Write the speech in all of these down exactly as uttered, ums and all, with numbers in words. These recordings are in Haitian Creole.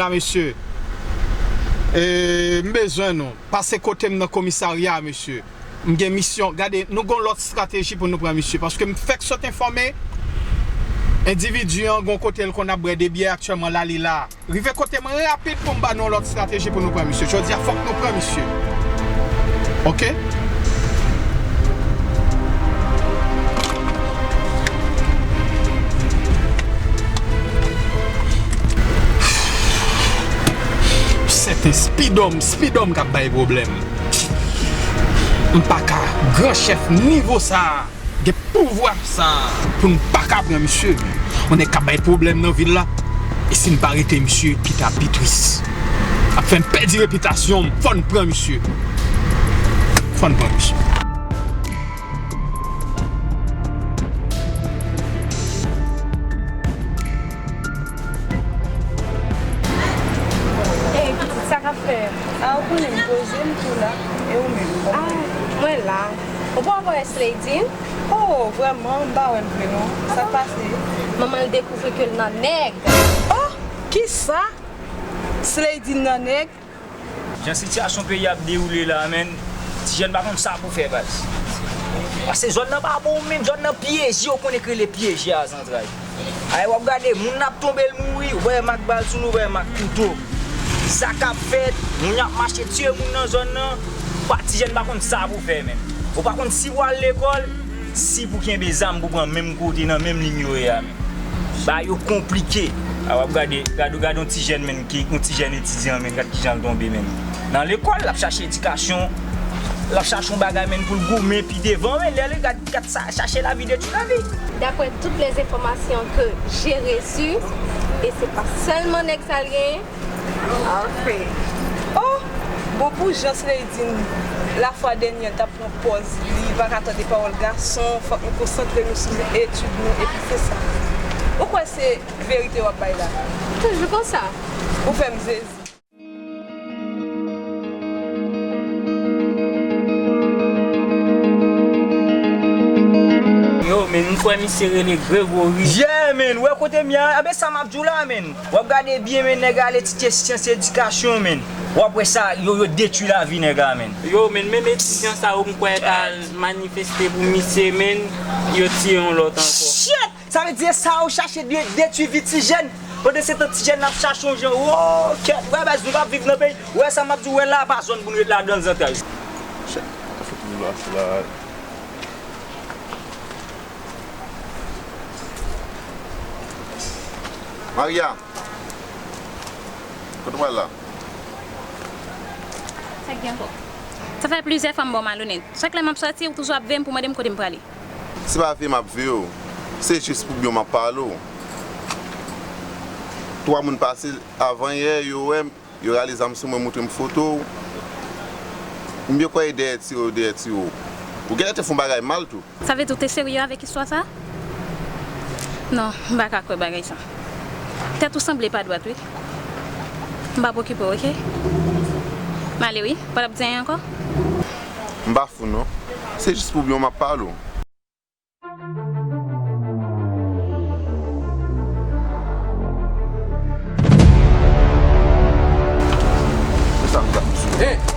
Mesye, e, m bezwen nou. Pase kote m nan komisarya, mesye. M gen misyon. Gade, nou gon lòt estrateji pou nou pran misye. Paske m fèk sot enfòme, endividi an gon kote l konn ap bwè de byè aktyèlman la, li la. Rive kote mwen rapid pou m ba nou yon lòt estrateji pou nou pran misye. Jodi a, fòk nou pran misye. Oke? Sèten spidòm, spidòm k ap bay pwoblèm. M pa ka, gran chèf nivo sa a, gen pouvwa sa a, pou n pa ka pran misye. Yon nèg k ap bay pwoblèm nan vil la. E si n pa rete, misye, pita pi tris. Ap fè m pèdi repitasyon m. Fò n pran misye. Fò n pran misye. Ey, pitit, sa k ap fèt? A, ou konnen m poze m tou la. E ou menm, kòman? A, mwen la. Ou pa wè Slaydine? Oh, vrèman, m pa wè l vre non. Sa k pase? Manman l dekouvri ke l nan nèg. Oh, kisa? Slaydine nan nèg? Jan sitiyasyon peyi ap dewoule la, menn, ti jèn pa konn sa pou fè, baz. Paske zòn nan pa bon, menn, zòn nan pyeje, ou konnen k rele pyeje a, zantray. Ay, w ap gade, moun nan ap tonbe, l mouri, ou pa wè m ak bal sou li, ou pa wè m ak kouto. Sa k ap fèt, moun ap mache tiye moun nan zòn nan, pa, ti jèn pa konn sa pou fè, menn. Ou pa konn si pou al lekòl, si pou kenbe zam pou pran menm kote nan menm liy yo ye a, menn. Bagay yo konplike. A, w ap gade, gade, gade yon ti jèn, menn, ki, yon ti jèn etidyan, menn, gad kijan l tonbe, menn. Nan lekòl, l ap chache edikasyon, l ap chache yon bagay, menn, pou l goumen pi devan, menn. Lè li gad, gad sa, chache lavi, detwi lavi. D'après toutes les informations que j'ai reçues, e se pa sèlman nèg sa l genyen, Anfen. Oh! Bon, pou jan Slaydine, lafwa dènyè, l t ap pran pòz li, li pa ka tande pawòl gason, fòk nou konsantre nou sou etid nou, epi se sa. Ou kwè se verite w ap bay la? Toujou konsa. Ou fè m sezi. Yo, men m kwè misye rele Gregory. Yeah, men, wè kote m ye a, a, men sa m ap di w la, men. W ap gade byen, men nèg a al etidye syans edikasyon, men. W ap wè sa, yo, yo detwi lavi nèg a, men. Yo, men, menm etidyan sa yo m kwè t al manifeste pou misye, men, yo tiye yon lòt ankò. Shit! Sa vle di e sa yo chache de-, detwi vi ti jèn. Pandan se tan ti jèn ap chache yon jan, wo, kèt, wè baz nou p ap viv nan peyi. Wè sa m ap di w, wè la pa zòn pou n ret ladan l zantray. Shit, sa fout nou la, la. Maria. Kote w pral la? Sa k gen ankò? Sa fè plizyè fwa m ba w malonèt. Chak lè m ap sòti, ou toujou ap veye m pou mande m kote m prale. Se pa veye m ap veye w. Se jis pou byen m ap pale w. Twa moun pase avanyè, yo wè m, yo rale zam sou mwen, montre m foto w. M byen kwè e dèyè tire w, dèyè tire w. Ou genlè te fè yon bagay mal tou. Sa vle di w te serye avèk istwa sa a? Non, m pa ka kwè bagay sa. Tèt ou sanble pa dwat, wi. M p ap okipe w, oke? M ale, wi. Pa t ap di anyen ankò? M pa fou, non. Se jis pou byen w m ap pale w. Se sa m t ap di w.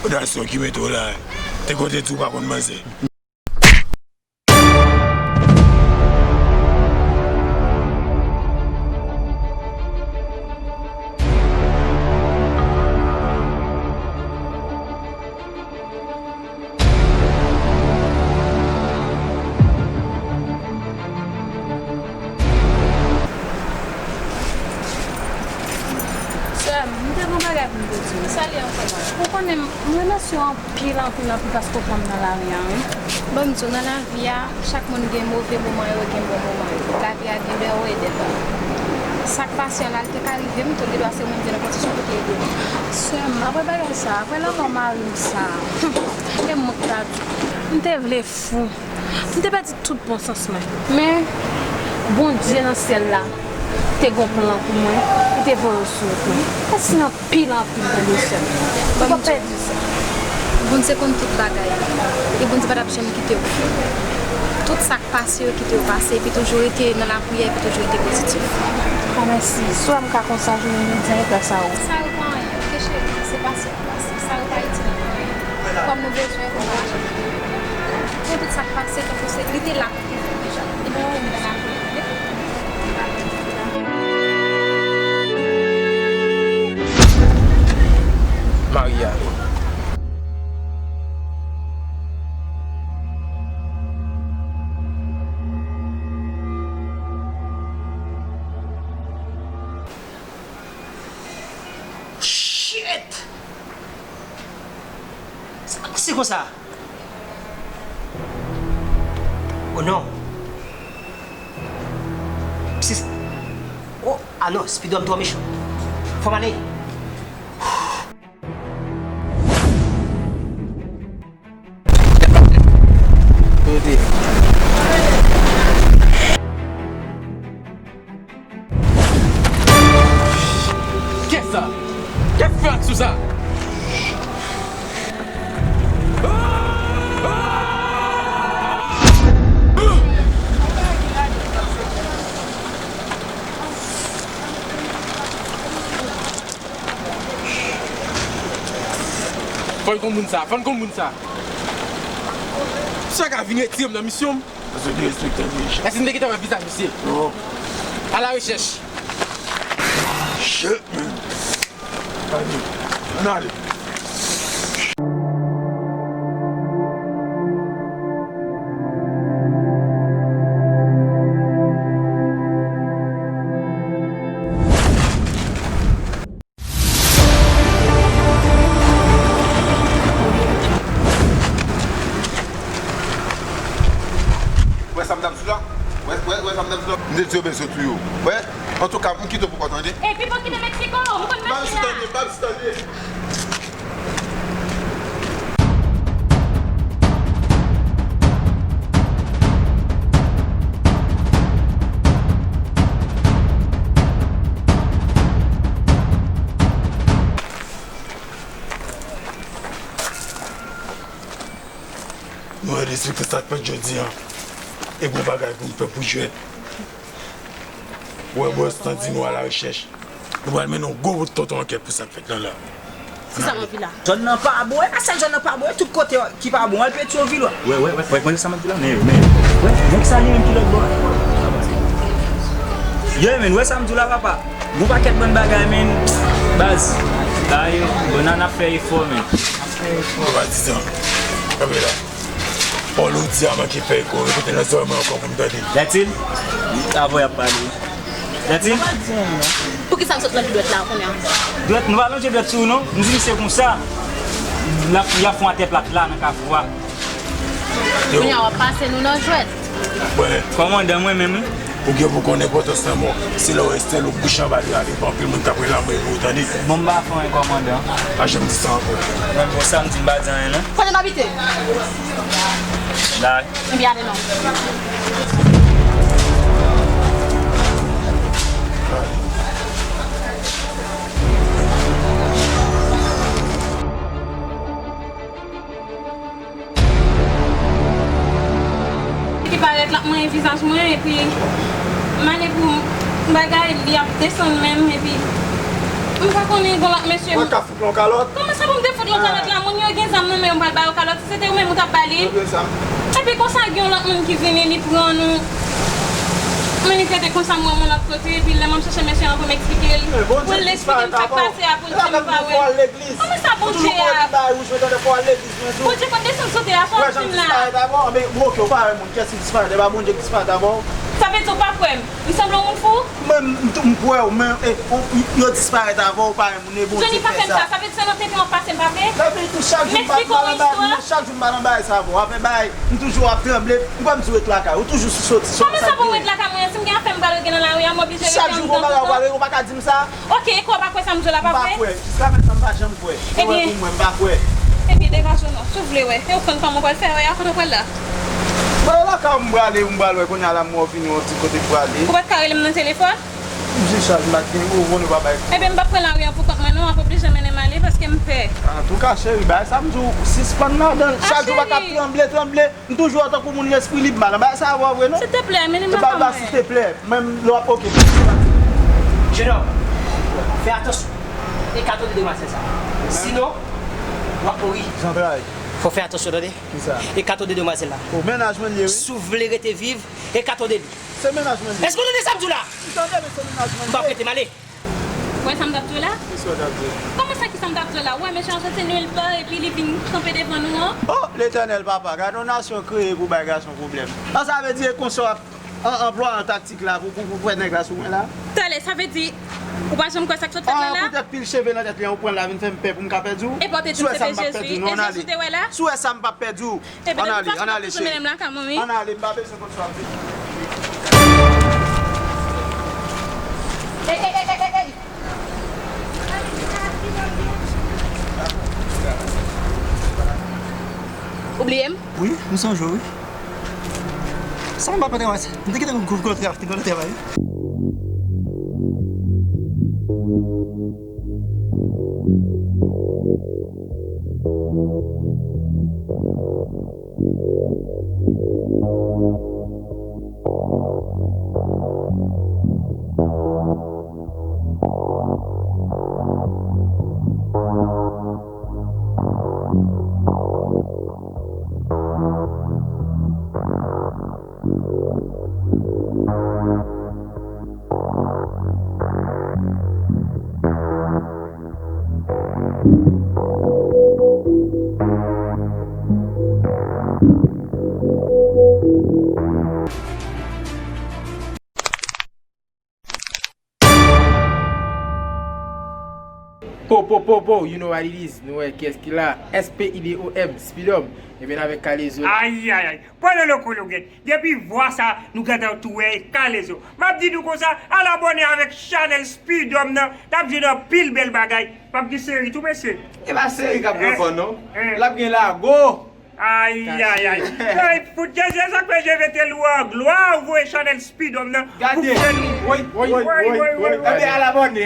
Odasyon ki mete w la, te konn te di w pa konn manze. Sè m, m te gen yon bagay pou m te di w. Sa l ye ankò, manman? Ou konnen m, m remèsye w anpil, anpil, anpil paske w pran m nan lari a, wi. Bon, m di w, nan lavi a, chak moun gen move moman yo, gen bon moman yo. Lavi a gen dè wo e dè ba. Sa k pase a la, li te ka rive m tou, li dwa se moun ki nan kondisyon pou te ede m. Sè m, apre bagay sa, apre lanmò mari m sa, e mwen k ta di. M te vle fou. M te pèdi tout bon sans mwen. Men, Bondye nan syèl la te gon plan pou mwen, li te voye w sou wout mwen. Mèsi anpil, anpil, tande sè m. Ou p ap pèdi sa. Bondye konn tout bagay. E Bondye pa t ap janm kite w. Tout sa k pase yo, kite yo pase, epi toujou rete nan lapriyè, epi toujou rete pozitif. Granmèsi. Si w wè m ka konsa jounen jodi a, e gras a ou. Sa yo pa anyen, ok cheri, se pase. Sa yo pa itil anyen. Kòm nou bezwen, nou pa achte. Pou tout sa k pase, tankou se li te la pou nou deja. Li bon pou nou nan lapriyè, ok? Maria. Shit! Sa k pase konsa? Oh non. Si, oh, ah non, Speedo a m twò mechan. Fò m ale. Kote? Kiyès sa? Kiyès ki fè ak sou sa? Fò n konn moun sa, fò n konn moun sa. Misye ka vin retire m nan misyon m. Bezwen derespektan dirije. Èske n te gentan wè vizaj misye? Non. A la rechèch. Shit, man. Ann ale. Wè sa m t ap di w la? Wè, wè, wè sa m t ap di w la? M te di yo bezwen touye w. Wè, antouka, m kite w pou kò w tande. Epi pou kite Meksiko, m konn mache la. M ap di tande, m ap di tande. Nou respekte sa k fèt jodi a. E gon bagay pou n fè pou jwèt. Wè, bòs, tan di nou a la rechèch. Nou pral mennen yon gwo bout tonton ankèt pou sa k fèt lan la. Se sa m anvi la. Zòn nan pa bon, e pa sèl zòn nan pa bon, e tout kote ki pa bon, al Petyonvil, wè. Wè, wè, wè, wè, wè sa m ap di la, men, men, wè, nèg sa li menm ki lòt bò a. Yo, men, wè sa m di w la, papa. Gon pakèt bann bagay, men, baz. Ayo, bon, n ap fè efò, men. Yo pa di sa. Kanpe la. Pawòl ou di a manke fè eko, repete l nan zòrèy mwen ankò pou m tande. Dètil? Avè w y ap pale. Dètil? Poukisa l sot lonje dwèt la kounye a? Dwèt, nou pa lonje dwèt sou ou non. M di misye konsa. L ap, y ap fè yon atè plat la nan kafou a. Yo. Kounye a w ap pase nou nan jwèt. Wè. Kòmandan mwen menm wi. Ou gen pou konnen enpòtans lanmò. Se lè w estèl ou bouch anba li ale, pa anpil moun k ap rele anmwe pou ou tande. Bon, m pa fè anyen kòmandan. Pa janm di sa ankò. Menm pou samdi m pa di anyen non. Kote n abite? Bay. Ebyen ale non. Ki parèt l ap manyen vizaj mwen, epi m ale pou bagay, li ap desann menm, epi m pa konnen gon lòt mesye. Mwen ka fout lan kalòt. Kòman sa pou m te fout lan kalòt la? Moun yo gen zam nan men yo, m pral ba yo kalòt. Si se te ou menm, ou t ap ba li. Epi konsa, gen yon lòt moun ki vini, li pran nou. Men li te de konsa, m wè yon lòt kote, epi lè m ap chèche mesye an pou m eksplike l, pou l eksplike m sa k pase a, pou l di m pa wè l. Kòman sa Bondye a? Bondye konn desann sante a, sa w ap di m la. Wè jan m disparèt avan, men bon, ok, ou pa wè moun, kiyès ki disparèt? E pa Bondye ki disparèt avan w? Sa vle di ou pa kwè m? M sanble yon moun fou? Mwen, m, m, m kwè w, men, e, ou, yo disparèt avè w, ou pa yon moun e Bondye fè sa. Johnny, pa fè m sa. Sa vle di se nan tenten w ap pase m pa vle? Sa vle di chak jou m pa, m pa nan bagay, mwen, chak jou m pa nan bagay sa avè w. Apre bagay, m toujou ap tranble. M kwè m di w ret lakay ou, ou toujou sou soti, soti. Kòman sa pou m ret lakay mwen? Si m gen afè m pral regle nan lari a, m oblije rete anndan toutan? Chak jou gon bagay ou pral regle, ou pa ka di m sa? Oke, e kwa w pa kwè sa m di w la, pa vre? M pa kwè. Jiska mentnan, m pa janm kwè. Ou wè pou mwen, m pa kwè. Ebyen, degaje w non. Si w vle wè, e ou konn kòman w pral fè, wè, a kote w pral la? Mwen lakay ou m prale, m pral wè, kounye a la m wè w vini yon ti kote m prale. Ou pa t ka rele m nan telefòn? M jis chaj, m pa t gen, ou konnen w pa bay kou. Ebyen, m p ap pran lari an pou kont mwen non, w ap oblije mennen m ale paske m pè. Antouka, cheri, bagay sa m di w, sispann ladan l. Chak jou w pa t ap tranble, tranble. M toujou wè w tankou moun lespri li mal. Bagay sa a pa vre non. Silteplè, mennen m lakay mwen. E pa, silteplè. Menm lè w ap oke. Jenòm, fè atansyon. Ekate w de demwazèl sa. Sinon, w ap mouri. Zantray. Fò w fè atansyon, tande. Kisa? Ekate w de demwazèl la. O, mennaj mwen li ye, wi. Si w vle rete viv, ekate w de li. Se mennaj mwen li ye. Èske w tande sa m di w la? M tande, men se mennaj mwen li ye. M p ap rete, m ale. Ou wè sa m t ap di w la? Kisa w t ap di? Kòman sa, kisa m t ap di w la? Ou wè mesye an soti nil pa epi li vin kanpe devan nou an? O, Letènèl papa, gade yon nasyon kreye pou bay gason pwoblèm. An, sa vle di e konsa w ap an, anplwaye yon taktik la pou, pou, pou fè nèg la sou mwen la? Talè, sa vle di ou pa janm kwè sa k sot fèt la la? An, poutèt pil cheve nan tèt li an, ou pran l la vin fè m pè pou m ka pèdi w? E pa w te di m se te Jezi? E Jezi ou te wè sa m p ap pèdi w, non? Ann ale. Si w wè sa m p ap pèdi w, ann ale, ann ale, cheri. Ann ale, m pa bezwen konn sa w ap di. Ann ale, m pa bezwen konn sa w ap di. Ey, ey, ey, ey, ey, ey! Ou bliye m? Wi, m sonje w, wi. Sa m pa konn wè, m te gentan konn konn travay, te konn travay, wi. Po, po, po, po, you know what it is. Nou wè kiyès ki la. S P I D O M, Spidom. Ebyen avèk Kalezo. Ayayay. Pwè lolo kologèt. Depi vwa sa, nou gentan tou wè Kalezo. M ap di nou konsa, al abòne avèk chanèl Spidom nan. N ap jwenn anpil bèl bagay. M ap di seri tou, mesye. E pa seri k ap gen fò, non. L ap gen lago. Ayayay. Ay, fout Jezi, sa k fè je mete lou an glwa, ou voye chanèl Spidom nan pou fè nou. Gade. Woy, woy, woy, woy, woy. Ebyen, al abòne.